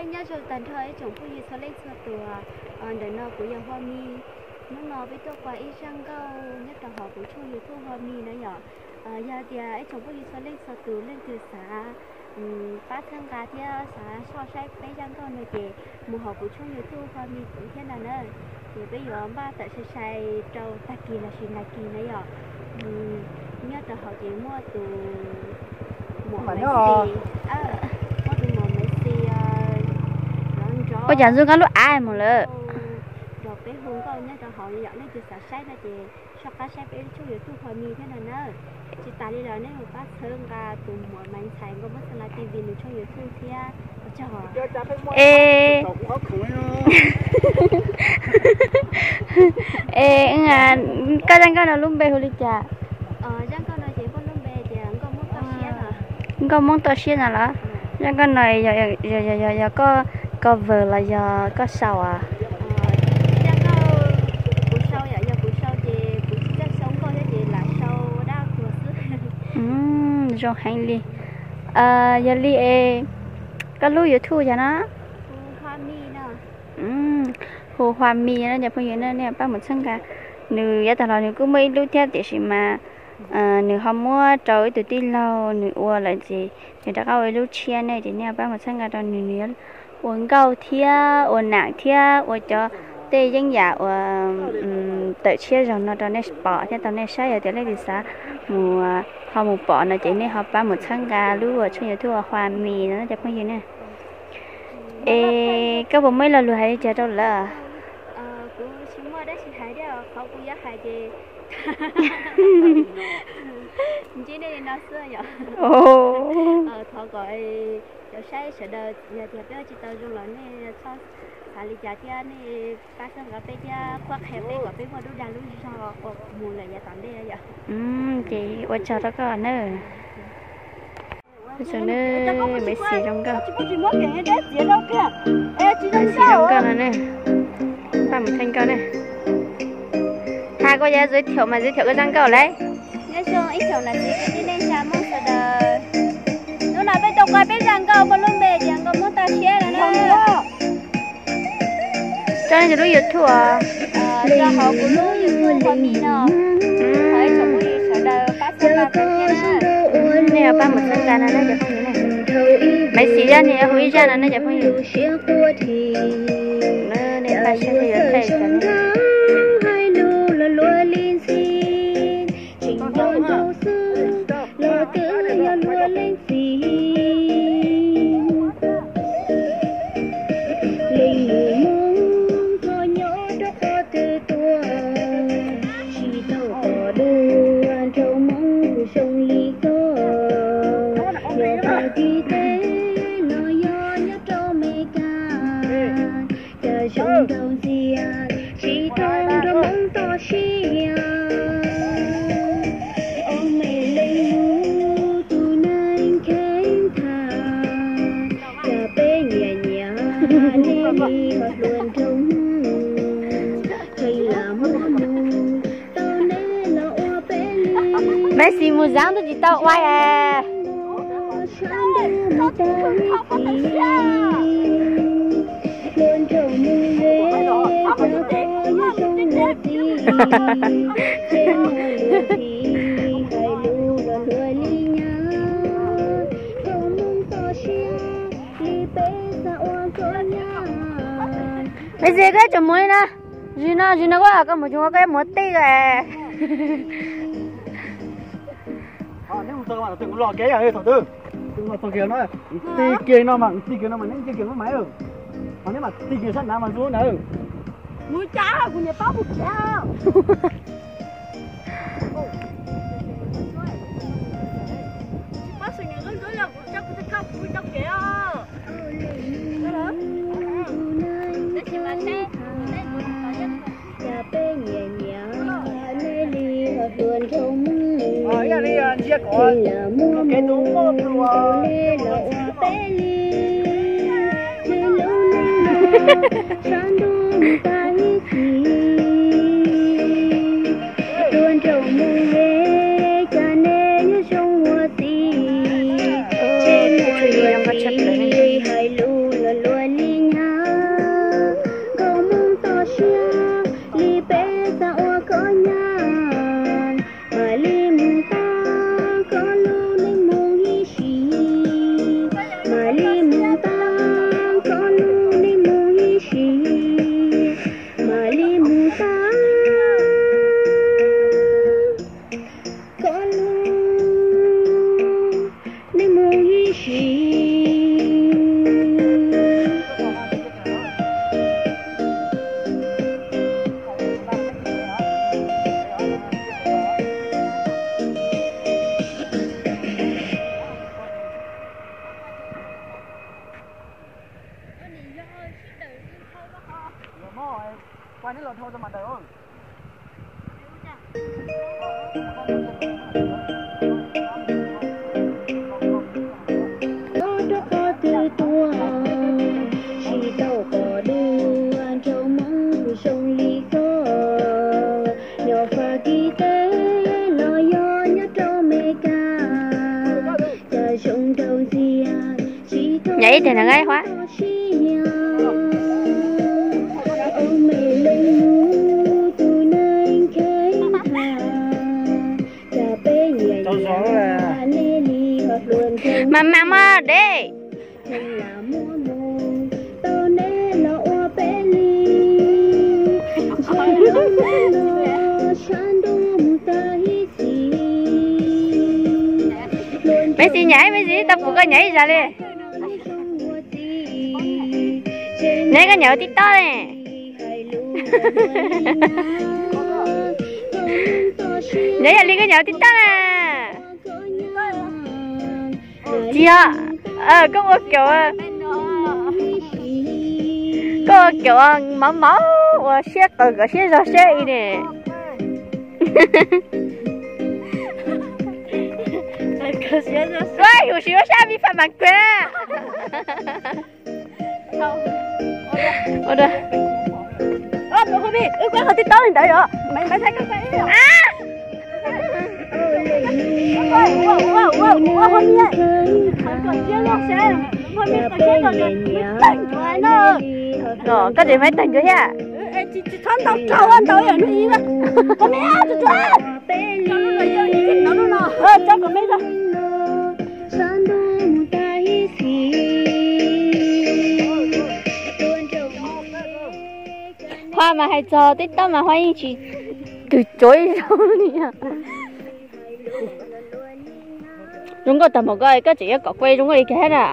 Nyob zoo tag nrho ib tsoom phooj ywg txhua leej txhua tus, ntawm no kuv yog Hua Mi. Hnub no peb tuaj ua ib zaj nkauj nyob rau hauv kuv tshooj YouTube Hua Mi no yom. Yog tias ib tsoom phooj ywg txhua leej txhua tus leej twg xav pab txhawb nqa thiab xav soj saib peb zaj nkauj no ces mus hauv kuv tshooj YouTube Hua Mi thiab no na. Ces peb yuav npaj tawm sai sai rau tag kis los sis nag kis na yom. Nyob rau hauv ces muaj tus muam Maiv Xis, muaj tus muam Maiv Xis los nrog, ua cas ntxub nkauj lub av mus lawm, nrog peb hu nkauj nyob rau hauv yom. Leej twg xav saib no ces soj qab saib peb lub tshooj YouTube Hua Mi thiab no na. Tsis tas li los nej mus pab txhawb nqa tus muam Maiv Ntxhais Nkauj Muab Xeeb Las T V nws tshooj YouTube thiab. Ua tsaug. Es, es, koj zaj nkauj no lub npe hu li cas? Nkauj Hmoob Toj Siab no los? Zaj nkauj no yog koj cover los yog koj sau as? Zoo heev li. Yog li es koj lub YouTube yog no? Hu Hua Mi no cov phooj ywg na, nej pab mus txhawb nqa. Nws yav tag los nws kuj muaj ib lub thiab tiam sis mas nws ho muab rau ib tug tij laug nws ua lawm ces nws rov qab ua ib lub tshiab ne, ces nej pab mus txhawb nqa rau nws, nws yuav ua nkauj thiab ua nam thiab ua cov tej yeeb yam uas tawm tshiab zog no rau nej pom thiab tau nej saib. Yog tias leej twg xav mus ho mus pom no ces nej ho pab mus txhawb nqa lub tshooj YouTube Hua Mi no cov phooj ywg ne. Es koj puas muaj ib lo lus hais li cas rau lawv? Thov kom cov saib sawv daws yog tias peb ua tsis tau zoo los nej txhob xav li cas thiab nej pab txhawb nqa peb thiab qhuab qhia peb kom peb muaj lub dag lub zog ua mus lawm yav tom ntej yom. Ces ua tsaug rau koj na. Ua tsaug na, Maiv Xis zoo nkauj. Maiv Xis zoo nkauj no ne. Pab mus txhawb nkauj ne. Has koj yog giới thiệu mas giới thiệu koj zaj nkauj lauj. Nyob zoo ib tsoom nam txiv kwv tij neej tsa Hmoob sawv daws. Hnub no peb tuaj ua peb zaj nkauj muaj lub npe tias Nkauj Hmoob Toj Siab no na. Tso nej lub YouTube os. Tso hauv kuv lub YouTube Hua Mi no. Thov ib tsoom phooj ywg sawv daws pab txhawb nqa peb thiab na. Nej pab mus txhawb nqa no na cov phooj ywg ne. Maiv Xis zaj no hu ib zaj no ne cov phooj ywg. Nej pab saib yuav thaij Leej nus Hmoob koj nyob rau qhov twg tuaj, tsis tau pom dua nraug Hmoob zoo li koj. Yog tag kis teb los yog nyob rau Meskas, cas zoo nraug ntxiag tsis tau nraug Hmoob toj siab. Ob me leej nus tus neeg kheev tham, cas peb nyiam nyiam nej li hluas nraug Hmoob, kheev lam muab mus tau neb los ua peb li. Maiv Xis mus zav twb tsis tau ua es. Hluas nraug Hmoob es, cas koj yuav zoo ua txiv, tsev neeg luag txiv hais lus los hluas li nyab, nraug Hmoob toj siab li peb xav ua koj nyab. Maiv Xis koj tseem mus li na, zim no zim no koj koj mus tseem ua koj muav tij ko. Neb mus txog mas thaum twg kuv los kev yog thaum twg? Tus los txog kiag no, mus ti kiag no mas, mus ti kiag no mas neb nce kiag lub maiv. Ho neb mam ti kiag sab nav mas ntxub na. Mus cas kuv niam pab mus kiag. Tsis pab xwm niam nqeeb nqeeb los kuv coj kuv txoj koj kuv coj kev os. Tab sis mas seb, seb kuv tus tod yeej Cas peb nyiam nyiam nej li hluas nraug Hmoob, lam muab mus rau nej los ua peb li, nej lub neej no sab ntuj tag ib txhis. Hluas nraug Hmoob es, cas nej yuav zoo ua txiv, tsev neeg luag txiv hais lus luag luag Nhảy ib teg na ngai Huab. Mas mas mas deb. Maiv Xis nyam, Maiv Xis tau pum koj nyam ib zag li. Neb koj nyam ua TikTok ne. Nyam yam li koj nyam ua TikTok na. Tsis yog, koj ua cov, koj ua cov mauv mauv ua siab qawv kom siab zog siab i ne. Ua yus siv ua sab vi phạm bản quyền. Ua dua. Wb kuj qhov tib taub li ntawd yom. Koj tseem maiv tawg ncuav thiab. Tsis txhob ntaus raug ntau yom, hnub ib, qhov me tsuas tsuas, tso kom me tso. Huab mas hais txog TikTok mas Huab yeej tsis twg cuav ib zaug li. Zoo nkauj tag npaum ko koj tseem yuav kom kuv zoo nkauj li kag thiab na.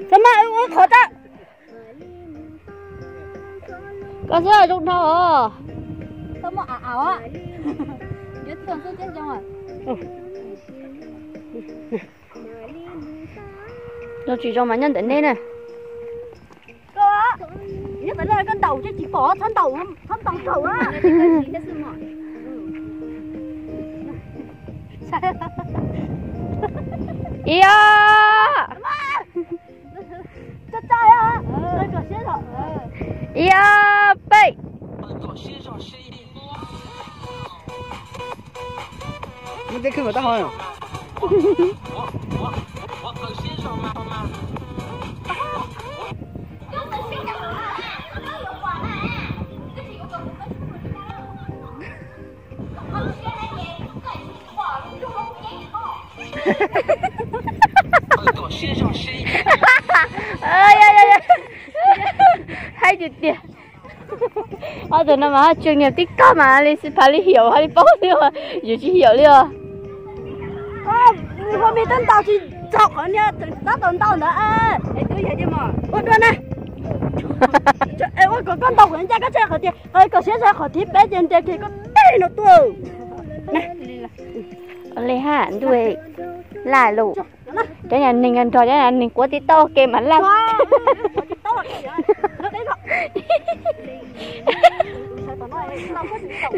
Txhob mas ua qhov tau. Koj xwb zoo dhau os. Zoo tsis zoo mas nyob ntawm neb na. Nyob ntawm neb koj ntaus ces tsis pom, txhob ntaus, txhob ntaus raug. Ib ob. Ib ob peb. Haib tiag tiag. Ob tug no mas haj tseem niag tib koj mas li xij phav li hiaum haj li paub thiab, yus tsis hiaum li os. Ua me tab ntau tsis txaus qhov niag tab tom ntau ntawd. Ua dua na. Ua kom koj ntau qhov ncaj koj tseg qhov tiag, kom siab zog qhov thib peb ces ntiag kiag koj teg no tuaj. Li haj ntuj laj lus. Cov nyab neeg nrog cov nyab neeg kuav tib taub ke mas laj.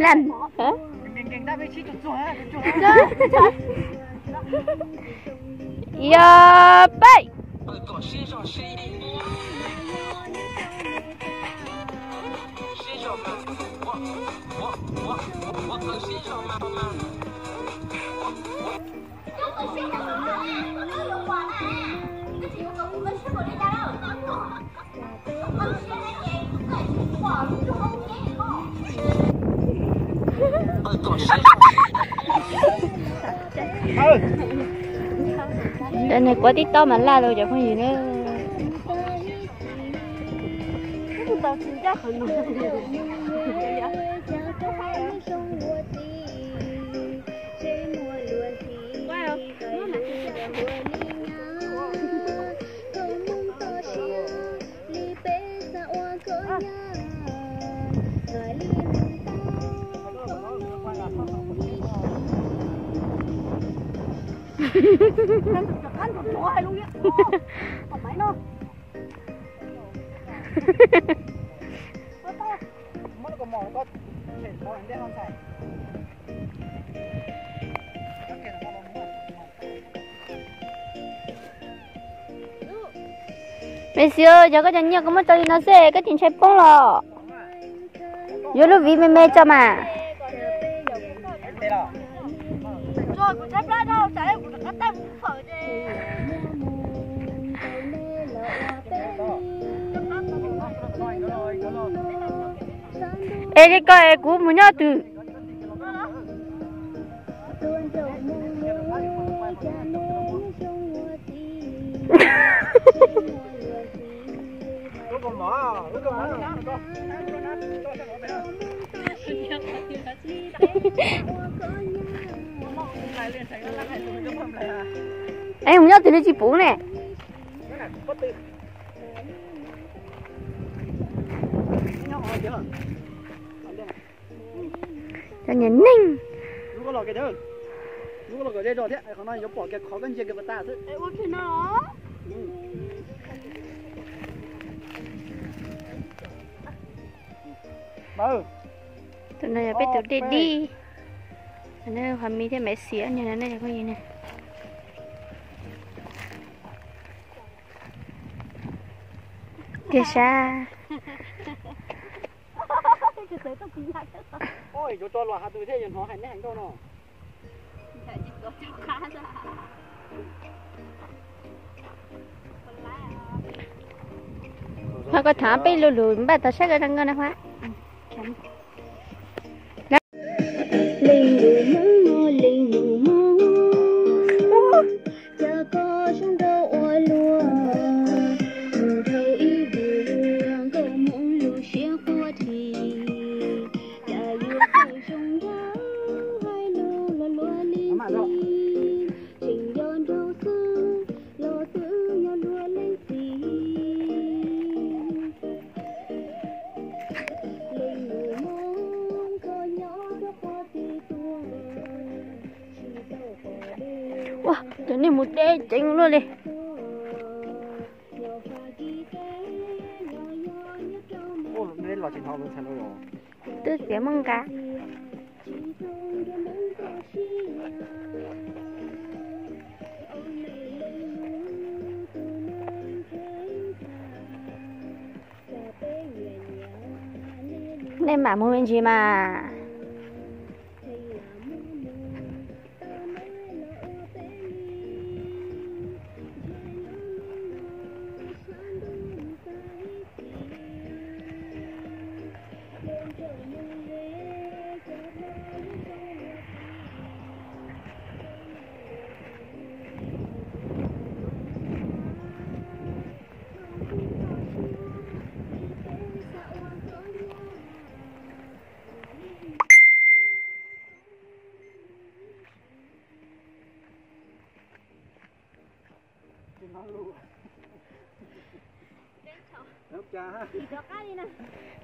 Laj. Yog peb. Cov neeg kuav tib taub mas laj rau cov phooj ywg na. Me xi, yog koj cov nyiaj koj muab tso li no xwb koj tsis ntshai poob los? Yuav lub viv me me tso mas. Es li ko es kuv mus nyob twg? Es mus nyob twg li tsis pom ne? Cov niag neeg. Tus no yog peb tus dej dib. Qhov mi thiab Maiv Xis ob niag no ne. Tiag sab. Ho koj tham peb lu lus npaj tau saib koj zoo nkauj na Huab. Ua, cov niag mus deb ceev luaj li. Twb tiav muaj nqa. Nej mam mus me ntsis mas.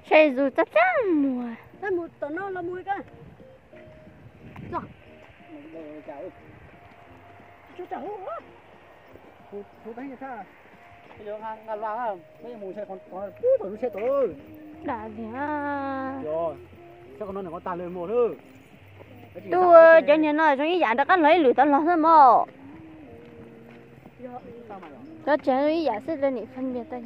Saib zus txaj txaj muag. Dam tiag. Tub, cov niag no zoo ib yam rov qab los ib lwm tau los xwb mog. Cov tsev ib yam xwb li nim phân biệt tau.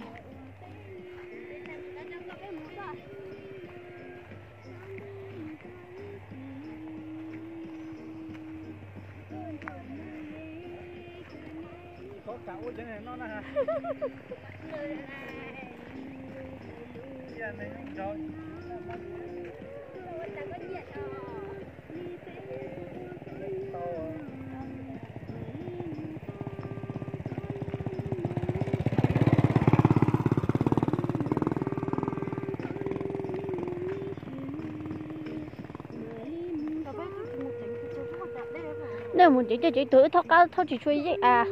Nej mus ceev coj ceev tug wb thaub qab thaub tsis tshua yeej a.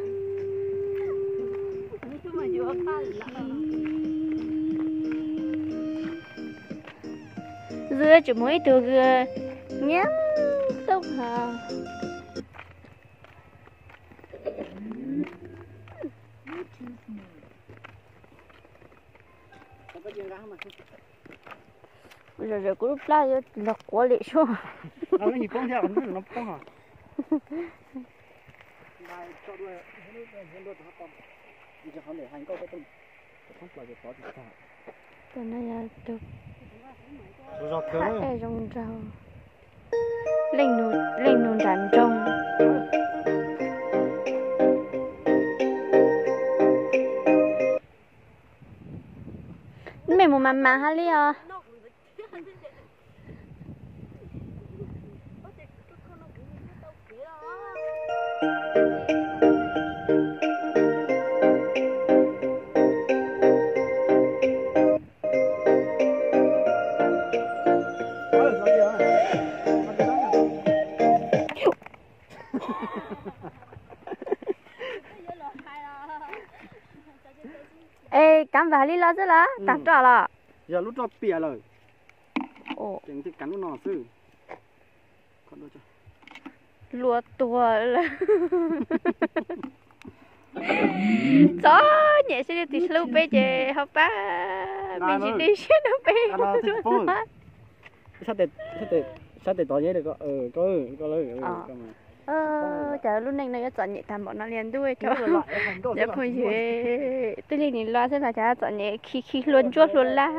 Zus tseem muaj ib tug nyiam tub ha. Zom zaws kuv lub plab yuav los quav li sub. Tus no yog tus hab ej zoo nraug, leej nus nram nroog. Mej mus mas mas hab li os. Es kav npam li los xwb los tag roj los? Yog lub roj piam lawm. Ces kav lub no xwb. Luag tuag lawm. Txom nyem, seb leej twg hlub peb ces ho pab me ntsis dej siab rau peb. Sab tes tod, cas lub neej no yuav txom nyem tag npaum no li ntuj, cov phooj ywg. Twb li nim los xwb mas cas txom nyem, khi khi hlua ntsuab hlua laj.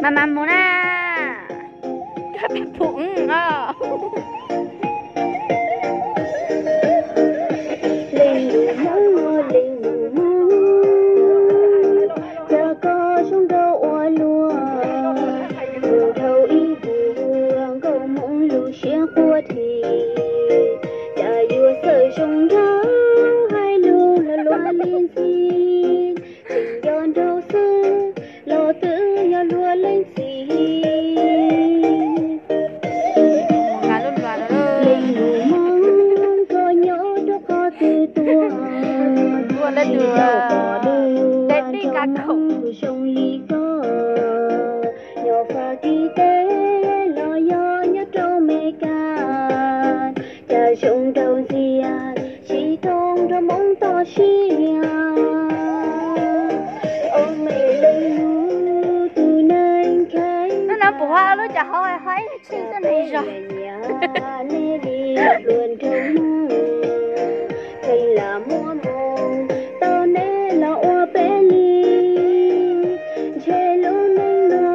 Mas mas mus na, koj pheej pum os. Leej nus Hmoob, leej nus Hmoob, cas koj zoo nraug ua luaj, mus dhau ib vuag nkauj Hmoob lub siab quaj dhi, cas yuav txawj zoo nraug hais lus luag luag li ntxhi, tseem nco nraug xwb los twb yog luag leej txiv. Leej nus Hmoob, koj nyob rau qhov twg tuaj, ua lawv tus dej nij nqa khoom zoo li koj, nyob Fab Kis teb los yog nyob rau Meskas, cas zoo nraug ntxiag tsis thooj nrog Hmoob toj siab. Ub, me leej nus tus neeg kheev. Hnub no pum ho lub cov hauv ho ib tshee tuaj neeg zog. Nej li hluas nraug Hmoob, kheev lam muab moo tau nej los ua peb li. Ntshe lub neej no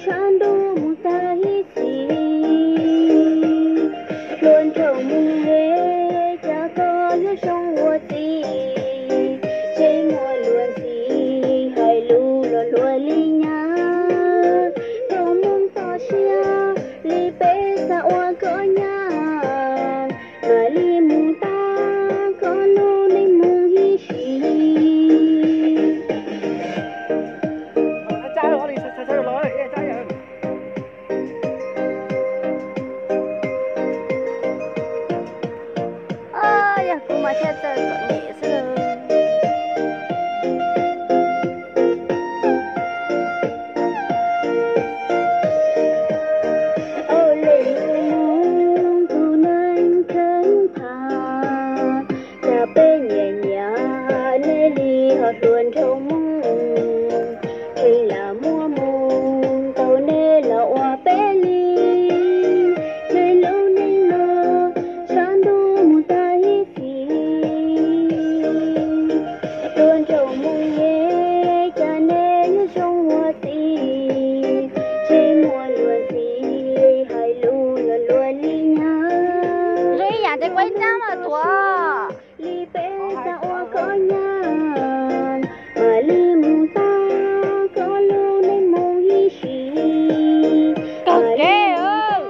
sab ntuj mus tag ib txhis. Hluas nraug Hmoob es, cas koj yuav zoo ua txiv, tseem muaj luag ntxhi hais lus luag luag li nyab. Thaum Hmoob toj siab li peb xav ua koj nyab, mam li mus tag koj lub neej mus ib sim. Yog kuv mas thiaj txawj txom nyem xwb. Ub, leej nus Hmoob tus neeg kheev tham, cas peb nyiam nyiam nej li hluas nraug Hmoob, kheev lam muab moo tau nej los ua peb li. Ntshe lub neej no sab ntuj mus tag ib txhis. Hluas nraug Hmoob es, cas nej yuav zoo ua txiv, tseem muaj luag ntxhi hais lus luag luag li nyab. Zoo ib yam ces kuv ib nab mas tuav li peb xav ua koj nyab, mam li mus tag koj lub neej mus ib sim. Koj kev,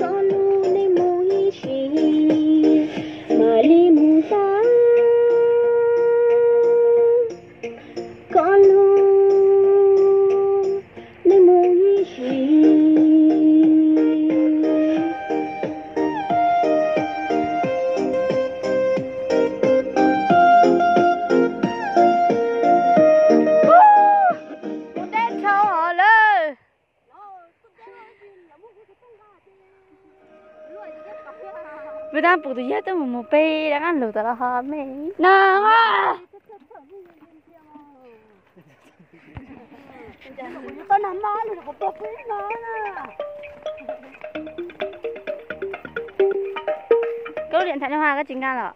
koj lub neej mus ib sim, mam li mus tag koj lub neej mus ib sim. Kuv tab pum tus yawg twb mus mus pem rov qab lug tom los ho me na. Koj lub điện thoại no ha, koj tsis nqa los?